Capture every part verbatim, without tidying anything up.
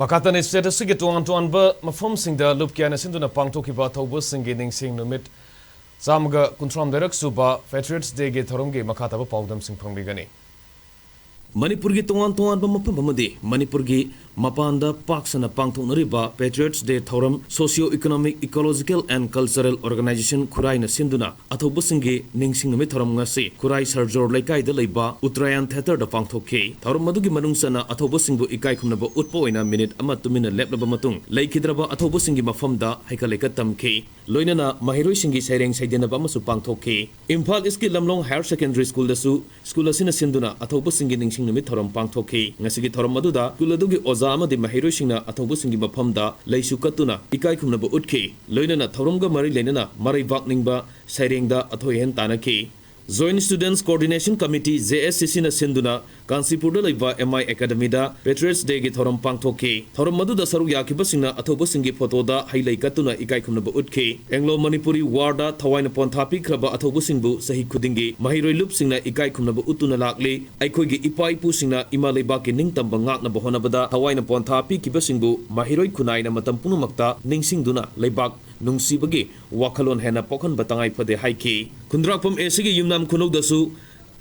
ꯃꯈꯥ ꯇꯥꯅ state ꯑꯁꯤꯒꯤ ꯇꯣꯉꯥꯟ ꯇꯣꯉꯥꯟꯕ ꯃꯐꯝꯁꯤꯡꯗ ꯂꯨꯞ ꯀꯌꯥꯅ ꯁꯤꯟꯗꯨꯅ ꯄꯥꯡꯊꯣꯛꯈꯤꯕ ꯑꯊꯧꯕꯁꯤꯡꯒꯤ ꯅꯤꯡꯁꯤꯡ ꯅꯨꯃꯤꯠ ꯆꯥꯝꯃꯒ ꯀꯨꯟꯊ꯭ꯔꯥꯍꯨꯝꯗꯣꯏꯔꯛ ꯁꯨꯕ Patriots Dayꯒꯤ ꯊꯧꯔꯝꯒꯤ ꯃꯈꯥ ꯇꯥꯕ ꯄꯥꯎꯗꯝꯁꯤꯡ ꯐꯪꯕꯤꯒꯅꯤ꯫ ꯃꯅꯤꯄꯨꯔꯒꯤ ꯇꯣꯉꯥꯟ ꯇꯣꯉꯥꯟꯕ ꯃꯐꯝ ꯑꯃꯗꯤ ꯃꯅꯤꯄꯨꯔꯒꯤ ꯃꯄꯥꯟꯗ ꯄꯥꯛ ꯁꯟꯅ ꯄꯥꯡꯊꯣꯛꯅꯔꯤꯕ Patriots Day ꯊꯧꯔꯝ Socio Economic, Ecological and Cultural Organization ꯈꯨꯔꯥꯏꯅ ꯁꯤꯟꯗꯨꯅ ꯑꯊꯧꯕꯁꯤꯡꯒꯤ ꯅꯤꯡꯁꯤꯡ ꯅꯨꯃꯤꯠ ꯊꯧꯔꯝ ꯉꯁꯤ ꯈꯨꯔꯥꯏ ꯁꯔꯖꯣꯔ ꯂꯩꯀꯥꯏꯗ ꯂꯩꯕ ꯎꯠꯇ꯭ꯔꯥꯌꯟ ꯊꯤꯌꯦꯇꯔꯗ ꯄꯥꯡꯊꯣꯛꯈꯤ꯫ ꯊꯧꯔꯝ ꯑꯗꯨꯒꯤ ꯃꯅꯨꯡ ꯆꯟꯅ ꯑꯊꯧꯕꯁꯤꯡꯕꯨ ꯏꯀꯥꯏ ꯈꯨꯝꯅꯕ ꯎꯠꯄ ꯑꯣꯏꯅ ꯃꯤꯅꯤꯠ ꯑꯃ ꯇꯨꯃꯤꯟꯅ ꯂꯦꯞꯂꯕ ꯃꯇꯨꯡ, ꯂꯩꯈꯤꯗ꯭ꯔꯕ ꯑꯊꯧꯕꯁꯤꯡꯒꯤ ꯃꯐꯝꯗ ꯍꯩꯀꯠ ꯂꯩꯀꯠ ꯇꯝꯈꯤ꯫ ꯂꯣꯏꯅꯅ ꯃꯍꯩꯔꯣꯏꯁꯤꯡꯒꯤ ꯁꯩꯔꯦꯡ ꯁꯩꯗꯦꯟꯅꯕ ꯑꯃꯁꯨ ꯄꯥꯡꯊꯣꯛꯈꯤ꯫ ꯏꯝꯐꯥꯜ ꯏꯁꯀꯤ ꯂꯝꯂꯣꯡ ꯍꯥꯌꯔ ꯁꯦꯀꯦꯟꯗꯔꯤ ꯁ꯭ꯀꯨꯜꯗꯁꯨ ꯁ꯭ꯀꯨꯜ ꯑꯁꯤꯅ ꯁꯤꯟꯗꯨꯅ ꯑꯊꯧꯕꯁꯤꯡꯒꯤ ꯅꯤꯡꯁꯤꯡ ꯅꯨꯃꯤꯠ ꯊꯧꯔꯝ ꯄꯥꯡꯊꯣꯛꯈꯤ꯫ ꯉꯁꯤꯒꯤ ꯊꯧꯔꯝ ꯑꯗꯨꯗ ꯁ꯭ꯀꯨꯜ ꯑꯗꯨꯒꯤ ꯑꯣꯖꯥ ꯑꯃꯗꯤ ꯃꯍꯩꯔꯣꯏꯁꯤꯡꯅ ꯑꯊꯧꯕꯁꯤꯡꯒꯤ ꯃꯐꯝꯗ ꯂꯩꯁꯨ ꯀꯠꯇꯨꯅ ꯏꯀꯥꯏ ꯈꯨꯝꯅꯕ ꯎꯠꯈꯤ꯫ ꯂꯣꯏꯅꯅ ꯊꯧꯔꯝꯒ ꯃꯔꯤ ꯂꯩꯅꯅ ꯃꯔꯩꯕꯥꯛ ꯅꯤꯡꯕ ꯁꯩꯔꯦꯡꯗ ꯑꯊꯣꯏ ꯑꯍꯦꯟ ꯇꯥꯟꯅꯈꯤ꯫ Joint Students Coordination Committee, JSCCꯅ ꯁꯤꯟꯗꯨꯅ ꯀꯥꯟꯆꯤꯄꯨꯔꯗ ꯂꯩꯕ M I Academyꯗ Patriots Dayꯒꯤ ꯊꯧꯔꯝ ꯄꯥꯡꯊꯣꯛꯈꯤ꯫ ꯊꯧꯔꯝ ꯑꯗꯨꯗ ꯁꯔꯨꯛ ꯌꯥꯈꯤꯕꯁꯤꯡꯅ ꯑꯊꯧꯕꯁꯤꯡꯒꯤ ꯐꯣꯇꯣꯗ ꯍꯩ ꯂꯩ ꯀꯠꯇꯨꯅ ꯏꯀꯥꯏ ꯈꯨꯝꯅꯕ ꯎꯠꯈꯤ꯫ Anglo Manipuri Warꯗ ꯊꯋꯥꯏꯅ ꯄꯣꯟꯊꯥ ꯄꯤꯈ꯭ꯔꯕ ꯑꯊꯧꯕꯁꯤꯡꯕꯨ ꯆꯍꯤ ꯈꯨꯗꯤꯡꯒꯤ ꯃꯍꯩꯔꯣꯏ ꯂꯨꯞꯁꯤꯡꯅ ꯏꯀꯥꯏ ꯈꯨꯝꯅꯕ ꯎꯠꯇꯨꯅ ꯂꯥꯛꯂꯤ꯫ ꯑꯩꯈꯣꯏꯒꯤ ꯏꯄꯥ ꯏꯄꯨꯁꯤꯡꯅ ꯏꯃꯥ ꯂꯩꯕꯥꯛꯀꯤ ꯅꯤꯡꯇꯝꯕ ꯉꯥꯛꯅꯕ ꯍꯣꯠꯅꯕꯗ ꯊꯋꯥꯏꯅ ꯄꯣꯟꯊꯥ ꯄꯤꯈꯤꯕꯁꯤꯡꯕꯨ ꯃꯍꯩꯔꯣꯏ ꯈꯨꯟꯅꯥꯏꯅ ꯃꯇꯝ ꯄꯨꯝꯅꯃꯛꯇ ꯅꯤꯡꯁꯤꯡꯗꯨꯅ ꯂꯩꯕꯥꯛ ꯅꯨꯡꯁꯤꯕꯒꯤ ꯋꯥꯈꯜꯂꯣꯟ ꯍꯦꯟꯅ ꯄꯣꯛꯍꯟꯕ ꯇꯉꯥꯏ ꯐꯗꯦ ꯍꯥꯏꯈꯤ꯫ ꯈꯨꯟꯗ꯭ꯔꯥꯛꯄꯝ ACꯒꯤ ꯌꯨꯝꯅꯥꯝ ꯈꯨꯅꯧꯗꯁꯨ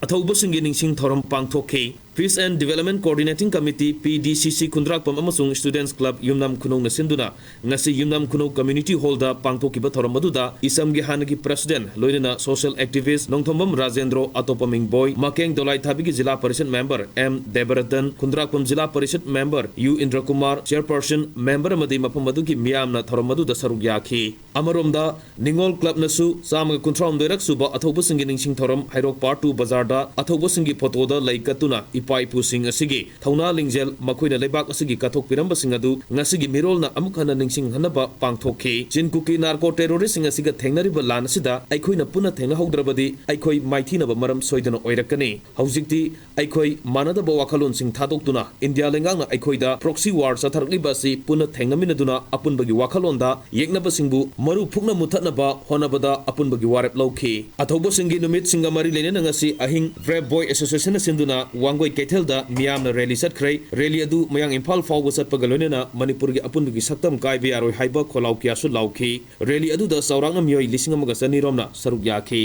ꯑꯊꯧꯕꯁꯤꯡꯒꯤ ꯅꯤꯡꯁꯤꯡ ꯊꯧꯔꯝ ꯄꯥꯡꯊꯣꯛꯈꯤ꯫ Peace and Development Coordinating Committee, PDCC, ꯈꯨꯟꯗ꯭ꯔꯥꯛꯄꯝ ꯑꯃꯁꯨꯡ Students Club ꯌꯨꯝꯅꯥꯝ ꯈꯨꯅꯧꯅ ꯁꯤꯟꯗꯨꯅ ꯉꯁꯤ ꯌꯨꯝꯅꯥꯝ ꯈꯨꯅꯧ Community Hallꯗ ꯄꯥꯡꯊꯣꯛꯈꯤꯕ ꯊꯧꯔꯝ ꯑꯗꯨꯗ ꯏꯁꯝꯒꯤ ꯍꯥꯟꯅꯒꯤ President, ꯂꯣꯏꯅꯅ Social Activist ꯅꯣꯡꯊꯣꯝꯕꯝ ꯔꯥꯖꯦꯟꯗ꯭ꯔꯣ, ꯑꯇꯣꯞꯄ ꯃꯤꯡꯕꯣꯏ, ꯃꯀꯦꯡ ꯗꯣꯂꯥꯏꯊꯥꯕꯤꯒꯤ ꯖꯤꯂꯥ ꯄꯔꯤꯁꯠ member M ꯗꯦꯕꯔꯇꯟ, ꯈꯨꯟꯗ꯭ꯔꯥꯛꯄꯝ ꯖꯤꯂꯥ parishad member U ꯏꯟꯗ꯭ꯔꯀꯨꯃꯥꯔ, Chairperson, member ꯑꯃꯗꯤ ꯃꯐꯝ ꯑꯗꯨꯒꯤ ꯃꯤꯌꯥꯝꯅ ꯊꯧꯔꯝ ꯑꯗꯨꯗ ꯁꯔꯨꯛ ꯌꯥꯈꯤ꯫ ꯑꯃꯔꯣꯝꯗ, ꯅꯤꯉꯣꯜ ꯀ꯭ꯂꯕꯅꯁꯨ ꯆꯥꯝꯃꯒ ꯀꯨꯟꯊ꯭ꯔꯥꯍꯨꯝꯗꯣꯏꯔꯛ ꯁꯨꯕ ꯑꯊꯧꯕꯁꯤꯡꯒꯤ ꯅꯤꯡꯁꯤꯡ ꯊꯧꯔꯝ ꯍꯩꯔꯣꯛ Part Two ꯕꯖꯥꯔꯗ ꯑꯊꯧꯕꯁꯤꯡꯒꯤ ꯐꯣꯇꯣꯗ ꯂꯩ ꯀꯠꯇꯨꯅ ꯏꯄꯥ ꯏꯄꯨꯁꯤꯡ ꯑꯁꯤꯒꯤ ꯊꯧꯅꯥ ꯂꯤꯡꯖꯦꯜ, ꯃꯈꯣꯏꯅ ꯂꯩꯕꯥꯛ ꯑꯁꯤꯒꯤ ꯀꯠꯊꯣꯛꯄꯤꯔꯝꯕꯁꯤꯡ ꯑꯗꯨ ꯉꯁꯤꯒꯤ ꯃꯤꯔꯣꯜꯅ ꯑꯃꯨꯛ ꯍꯟꯅ ꯅꯤꯡꯁꯤꯡꯍꯟꯅꯕ ꯄꯥꯡꯊꯣꯛꯈꯤ꯫ ꯆꯤꯟ ꯀꯨꯀꯤ narco terroristꯁꯤꯡ ꯑꯁꯤꯒ ꯊꯦꯡꯅꯔꯤꯕ ꯂꯥꯟ ꯑꯁꯤꯗ ꯑꯩꯈꯣꯏꯅ ꯄꯨꯟꯅ ꯊꯦꯡꯅꯍꯧꯗ꯭ꯔꯕꯗꯤ ꯑꯩꯈꯣꯏ ꯃꯥꯏꯊꯤꯅꯕ ꯃꯔꯝ ꯁꯣꯏꯗꯅ ꯑꯣꯏꯔꯛꯀꯅꯤ꯫ ꯍꯧꯖꯤꯛꯇꯤ ꯑꯩꯈꯣꯏ ꯃꯥꯟꯅꯗꯕ ꯋꯥꯈꯜꯂꯣꯟꯁꯤꯡ ꯊꯥꯗꯣꯛꯇꯨꯅ ꯏꯟꯗꯤꯌꯥ ꯂꯩꯉꯥꯛꯅ ꯑꯩꯈꯣꯏꯗ proxy war ꯆꯠꯊꯔꯛꯂꯤꯕ ꯑꯁꯤ ꯄꯨꯟꯅ ꯊꯦꯡꯅꯃꯤꯟꯅꯗꯨꯅ ꯑꯄꯨꯟꯕꯒꯤ ꯋꯥꯈꯜꯂꯣꯟꯗ ꯌꯦꯛꯅꯕꯁꯤꯡꯕꯨ ꯃꯔꯨ ꯐꯨꯛꯅ ꯃꯨꯊꯠꯅꯕ ꯍꯣꯠꯅꯕꯗ ꯑꯄꯨꯟꯕꯒꯤ ꯋꯥꯔꯦꯞ ꯂꯧꯈꯤ꯫ ꯑꯊꯧꯕꯁꯤꯡꯒꯤ ꯅꯨꯃꯤꯠꯁꯤꯡꯒ ꯃꯔꯤ ꯂꯩꯅꯅ ꯉꯁꯤ ꯑꯍꯤꯡ Brave Boy Associationꯅ ꯁꯤꯟꯗꯨꯅ ꯋꯥꯡꯒꯣꯏ ꯀꯩꯊꯦꯜꯗ ꯃꯤꯌꯥꯝꯅ ꯔꯦꯂꯤ ꯆꯠꯈ꯭ꯔꯦ꯫ ꯔꯦꯂꯤ ꯑꯗꯨ ꯃꯌꯥꯡ ꯏꯝꯐꯥꯜ ꯐꯥꯎꯕ ꯆꯠꯄꯒ ꯂꯣꯏꯅꯅ ꯃꯅꯤꯄꯨꯔꯒꯤ ꯑꯄꯨꯟꯕꯒꯤ ꯁꯛꯇꯝ ꯀꯥꯏꯕ ꯌꯥꯔꯣꯏ ꯍꯥꯏꯕ ꯈꯣꯜꯂꯥꯎ ꯀꯌꯥꯁꯨ ꯂꯥꯎꯈꯤ꯫ ꯔꯦꯂꯤ ꯑꯗꯨꯗ ꯆꯥꯎꯔꯥꯛꯅ ꯃꯤꯑꯣꯏ ꯂꯤꯁꯤꯡ ꯑꯃꯒ ꯆꯅꯤ ꯔꯣꯝꯅ ꯁꯔꯨꯛ ꯌꯥꯈꯤ꯫